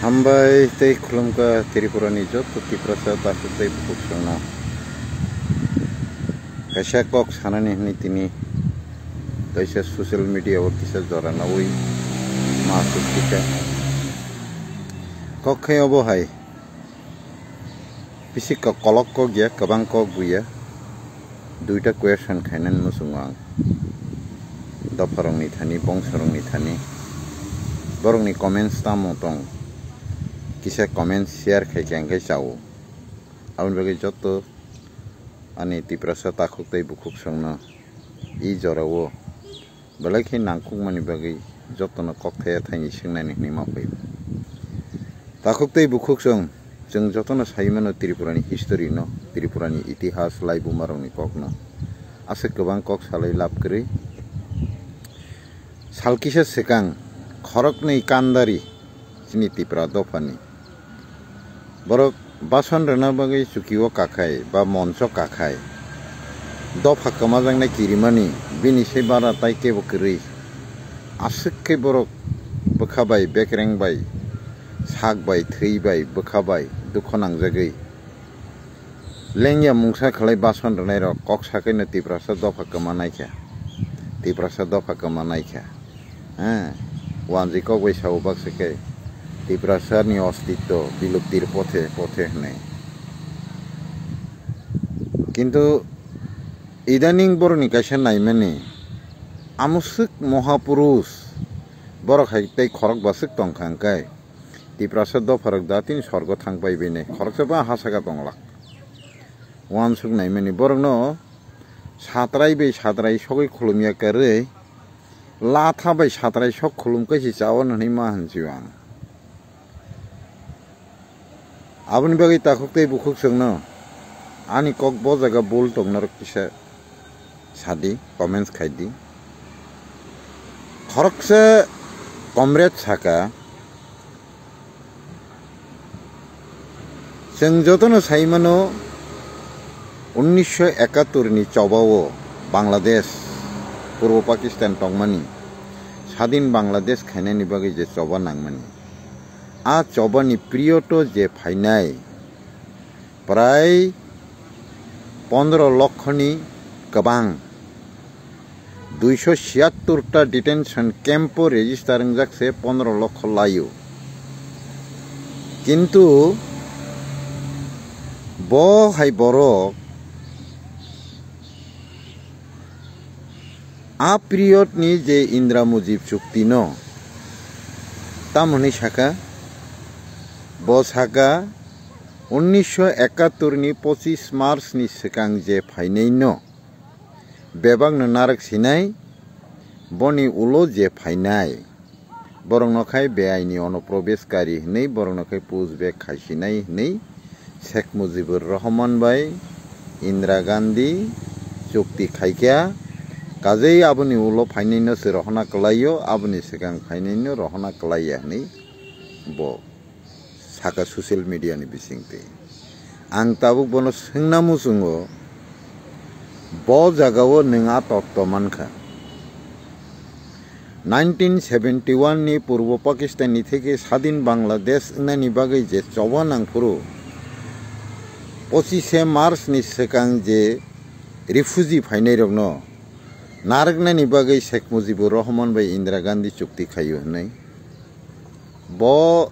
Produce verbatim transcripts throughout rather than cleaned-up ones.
Hambai tei khulumkha Tripurani joto Tiprasa takhuk tei bukhuksongno. Kaisa kok sanani hwnwi tini kaisa social media o kisa jora nawi ma sukha. Kok khe obo hai. Bisi kok kolok kok ya, kwbang kok buya. Duita question khainani muchungo ang. Dopharokni thani, bongsorokni thani. Borokni comments tamo tong? Kisa comments share khai khe ang khe chao. Aboni bagwi joto ani Tiprasa takhuk tei bukhuksongno i jorao belai khe nangkukmani bagwi jotono kokthai thaini swngnani hwnwi ma phaio. Takhuk tei bukhuksong, chwng jotono sai mano Tripurani history no, Tripurani itihas, laibumarokni kokno. Aswk kwbang kok salai lab kwrwi. Sal kisa swkang khoroknwi kandari chini Tipra dophani. Borok bason rwna bagwi chukio kakhai ba moncho kakhai. Dopha kwmajaknai kirimani bini se bara tai kebo kwrwi. Aswk khe borok bwkha bai, bekreng bai, sak bai, thwi bai, bwkha bai dukho nangjagwi. Lengya mungsa khlai bason rwnairok kok sakhaino Tiprasa dopha kwma naikha. Tiprasa dopha kwma naikha. He, wanjwi kok bai sao baksa khe Tiprasani ostitto biluptir pothe pothe hwnwi. Kintu idaning borokni kaisa naimani amoswk mohapurush borok hai tei khorok baswk tongkha hwnkhe Tiprasa dopharok datini sorgo thang pai bini khoroksa ba ha saka tonglak. Wansuk naimani borokno satrai bai satrai sogwi khulumya kwrwi, latha bai satrai sok khulum kaisi chao hwnwi ma hwnsiyo ang. Aboni bagwi takhuk tei bukhuksongno ani kok bo jaga bul tongna rok kisa sadi, comments khaidi. Khoroksa comrade saka, chwng jotono sai mano, unnisho ekattor ni chobao Bangladesh, Purbo Pakistan tongmani, sadin Bangladesh khainani bagwi je choba nangmani, a chobani period o je phainai, prai pondro lokhoni kwbang, duiso siyattor ta detention camp o register wngjak se pondro lokho laio. Kintu bo hai borok a period ni je Indra Mujib chukti no tamo hwnwi saka, bo saka, unnisho ekattor ni pochis March ni swkang je phainai no bebak no narwk sinai, boni ulo je phainai borok no khai beaini onoprobeshkari hwnwi borok no khai pushback khaisinai hwnwi Sheikh Mujibur Rahman bai Indira Gandhi chukti khaikha, kajei aboni ulo phainai no se rohona kwlaio, aboni swkang phainai no rohona kwlaiya hwnwi bo saka social media ni bisingtwi. Ang tabuk bono swngna muchungo, bo jagao nwng a totto mankha? Nineteen seventy one ni Purbo Pakistan ni theke sadin Bangladesh wngnani bagwi je choba nangphuru, pochise March ni swkang je refugee phainairokno narwknani bagwi Sheikh Mujibur Rahman bai Indira Gandhi chukti khaio hwnwi. Bo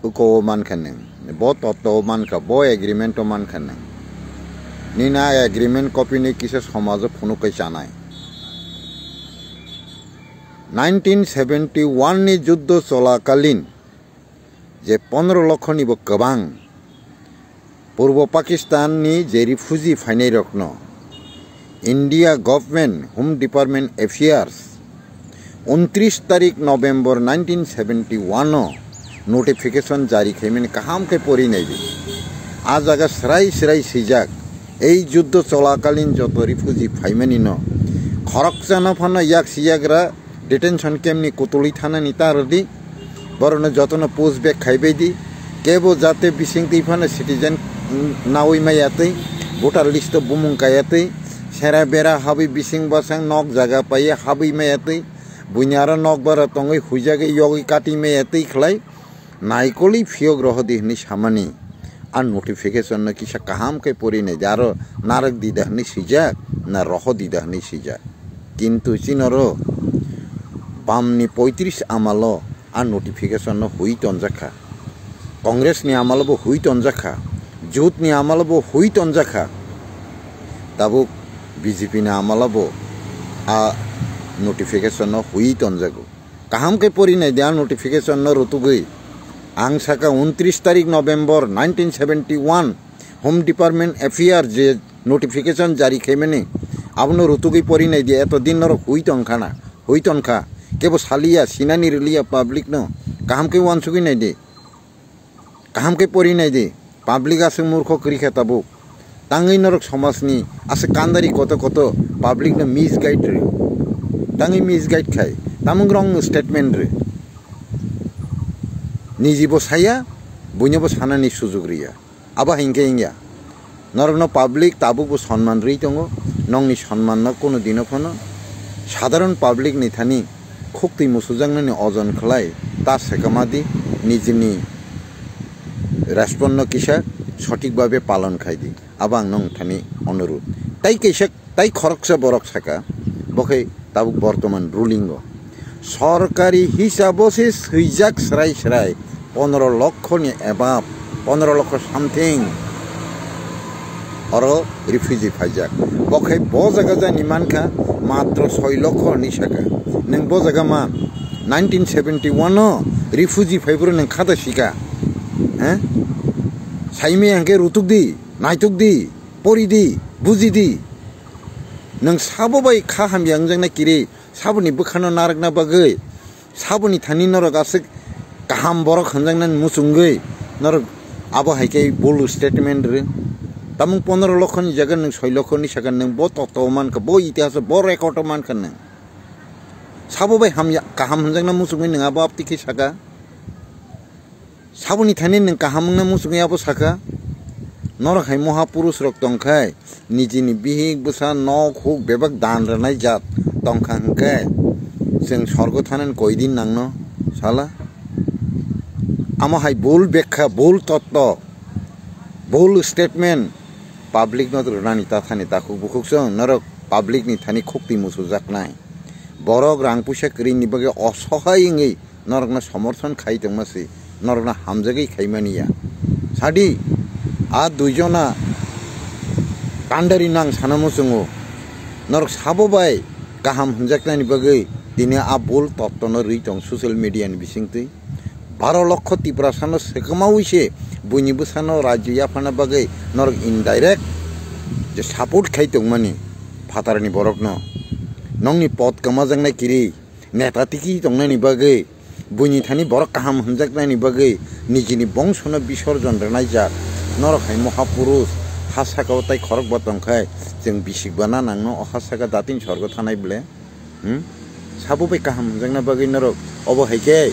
uko o mankha nwng, bo totto o mankha, bo agreement o mankha nwng. Nini a agreement copy ni kisa somajo phunuk kai chanai. Nineteen seventy one ni juddo cholakalin je pondro lokho ni bo kwbang Purbo Pakistan ni je refugee phainai rokno India Government Home Department Affairs untris tarik November nineteen seventy one o notification jari khaimani kaham khe pori naibi. A jaga srai srai swijak, ei juddo cholakalin joto refugee phaimani no khoroksa no phano yak siyagra detention camp ni kutulwi thanani ta rwdi, borokno jotono push back khaibai di, kebo jate bisingtwi phano citizen nawi maya twi, voter list o bumung kaya twi, sera bera habwi bising bwsang nok jaga paiya habwi maya twi, Buini aro nokbar tongwi huijagwi yogwi kati maya twi khlai naikolwi phiyok rohodi hwnwi samani. A notification no kisa kaham khe pori nai di, aro narwk di da hwnwi swijak, na rohodi da hwnwi swijak. Kintu chini oro bamni poitris amalo a notification no hui tonjak kha. Congress ni amalo bo hui tonjak kha. Jut ni amalo bo hui tonjak kha. Tabuk B J P ni amalo bo a notification no hui tonjago. Kaham khe pori nai di a notification no rutugwi. Ang saka untris tarik November nineteen seventy one Home Department F I R je notification jari khaimani, abono rutugwi pori nai di, eto din norok hui tongkha na, hui tongkha, kebo saliya, sinani riliya public no, kaham khe uansugwi nai di, kaham khe pori nai di, public aswk murkho kwrwi kha tabuk, tangwi norok somajni aswk kandari koto koto public no misguide rw, tangwi misguide khai, tamung wrong statement rw, niji bo saya, buino bo sanani sujug riya. Abo hinkhe wngya. Norokno public tabukbo sonman rwi tongo. Nokni sonmanno kunu dino phano sadharon public ni thani khuktwi musujaknani ojon khlai ta sekama di, nijini respond no kisa sothik bhabe palon khai di. Abo ang nong thani onurud. Tai kaisa, tai khoroksa borok saka, bo khe tabuk bortoman ruling o. Sorkari hisabo se swijak srai srai pondro lokho ni above, pondro lokho something oro refugee phaijak. Bo khe bo jaga jani mankha matro soi lokho ni saka. Nwng bo jaga man nineteen seventy one o refugee phaiphuru nwng khata sika. He? Saimaya hwnkhe rutuk di, naituk di, pori di, buji di. Nwng sabo bai kha hamya wngjaknai kiri, saboni bwkhano narwkna bagwi, saboni thani norok aswk kaham borok hwnjaknani muchungwi norok abo hai khe bul statement rw. Tamung pondro lokho ni jaga nwng soi lokho ni saka, nwng bo tokto mankha, bo itihaso, bo record o mankha nwng. Sabo bai hamya, kaham hwnjakna muchungwi nwng abo abtwi khe saka. Saboni thani nwng kaham wngna muchungwi abo saka? Norok hai moha purush rok tongkhai, nijini bihik bwsa nok huk bebak dan rwnai jat tongkha hwnkhe, chwng sorgo thanani koidin nangno sala? Amo hai bul bekha, bul totto, bul statement public no rwnani ta thani takhuk bukhuk chwng norok public ni thani khuktwi musujaknai. Borok rang puisa kwrwini bagwi osohai wngwi norokno somorthon khai tongma se, norokno hamjagwi khaimani ya. Sadi, a duijona kandari nang sana muchungo, norok sabo bai kaham hwnjaknani bagwi tini a bul tottono rwi tong social media ni bisingtwi. Baro lokho Tiprasano swkamawi se buini bwsano rajyo yaphana bagwi norok indirect je support khai tongmani phatarni borokno. Nokni pot kwmajaknai kiri, neta tiki tongnani bagwi, buini thani borok kaham hwnjaknani bagwi, nijini bongsono bisorjon rwnaijak. Norok hai moha purush, ha sakao tai khorokba tongkhai, chwng bisikba na nangno o ha saka datin sorgo thanai ble? Hmm? Sabo bai kaham hwnjakna bagwi norok obo hai khe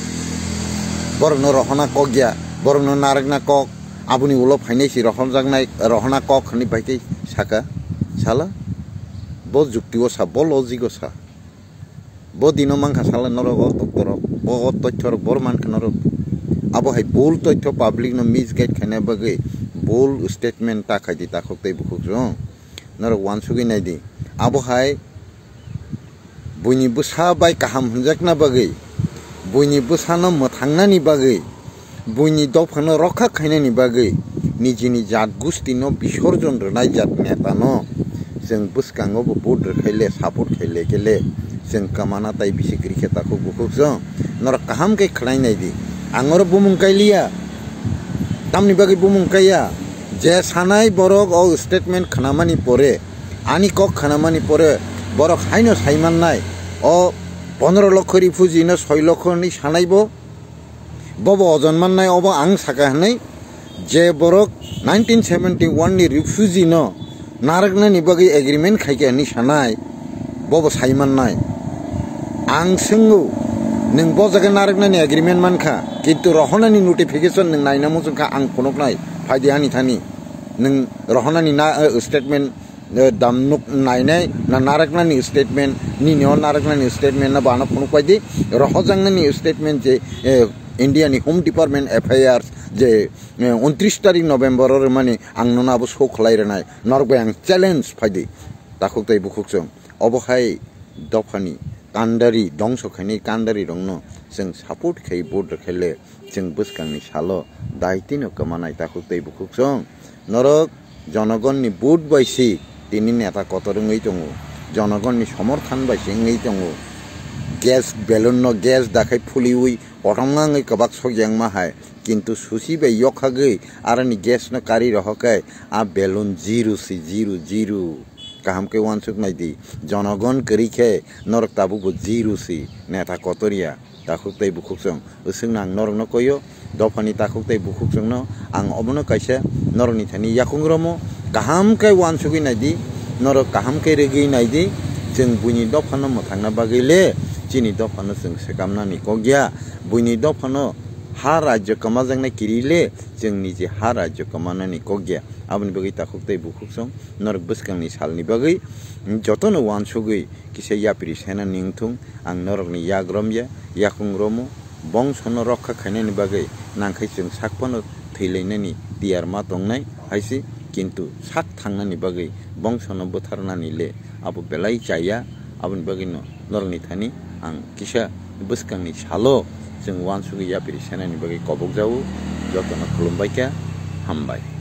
borokno rohorna kok ya, borokno narwkna kok, aboni ulo phainai si rohorjaknai, rohorna kok hwnwi bai tei saka. Sala, bo jukti o sa, bo logic o sa. Bo dino mankha sala norok o totto rok, bo o totto rok bor mankha norok. Abo hai bul totto public no misguide khaina bagwi bul statement ta khai di takhuk tei bukhuk rok. Norok uansugwi nai di. Abo hai buini bwsa bai kaham hwnjakna bagwi, buini bwsano mwthangnani bagwi, buini dophano rokha khainani bagwi, nijini jat gustino bisorjon rwnai jat netano chwng bwskango bo vote rwkhaile, support khaile kele chwng kwmana tai bisi kwrwi khe takhuk bukhuk chwng. Norok kaham khe khwlai nai di. Ang oro bumung kailiya, tamni bagwi bumung kaiya, je sanai borok o statement khnamani pore, ani kok khnamani pore borok haino saimannai, o pondro lokho refugee no soi lokho hwnwi sanai bo, bobo ojon mannai, obo ang saka hwnwi, je borok nineteen seventy one ni refugee no narwknani bagwi agreement khaikha hwnwi sanai, bobo saimannai. Ang swngo, nwng bo jaga narwknani agreement mankha, kintu rohornani notification nwng naina muchungkha, ang phunuknai, phaidi ani thani. Nwng rohornani na, eh, statement eh, dam nuk nainai na naraknani statement, nini o naraknani statement no bano phunuk paidi, rohojaknani statement je, eh, India ni Home Department Affairs je, eh, untris tarik November o rwmani ang nono abo show khlai rwnai, norok bai ang challenge phaidi, takhuk tei bukhuk chwng. Obo hai dophani kandari, dongso khainai kandari rokno chwng support khai vote rwkhaile, chwng bwskangni salo dai tino kwmanai takhuk tei bukhuk chwng. Norok jonogonni vote bai si tini neta kotor wngwi tongo, jonogonni somorthan bai si wngwi tongo. Gas balloon no gas dakhai phuliwi kothoma wngwi kwbak sok yangma hai, kintu susi bai yokhagwi aroni gas no kari rohokai a balloon zero si, zero, zero. Kaham khe uansuk nai di, jonogon kwrwi khe norok tabukbo zero si neta kotor ya. Takhuk tei bukhuk chwng, bwswkno ang norokno koio, dophani takhuk tei bukhuk chwngno ang omono kaisa norokni thani yakung romo, kaham khe uansugwi nai di, norok kaham khe rwgwi nai di, chwng buini dophano mwthangna bagwi le chini dophano chwng swkamnani kok ya, buini dophano ha rajyo kwmajaknai kiri le chwng niji ha rajyo kwmanani kok ya, aboni bagwi takhuk tei bukhuk chwng norok bwskangni salni bagwi jotono uansugwi kisa yapri sena ning thung, ang norokni yak rom ya, yakung romo, bongsono rokha khainani bagwi nangkhai chwng sak phano thwilainani tiyar ma tongnai hai se, kintu sak thangnani bagwi bongsono bwtharnani le abo belai chaya, aboni bagwino norokni thani ang kisa bwskangni salo chwng uansugwi yapri senani bagwi kobokjago, jotono khulumbaikha, hambai.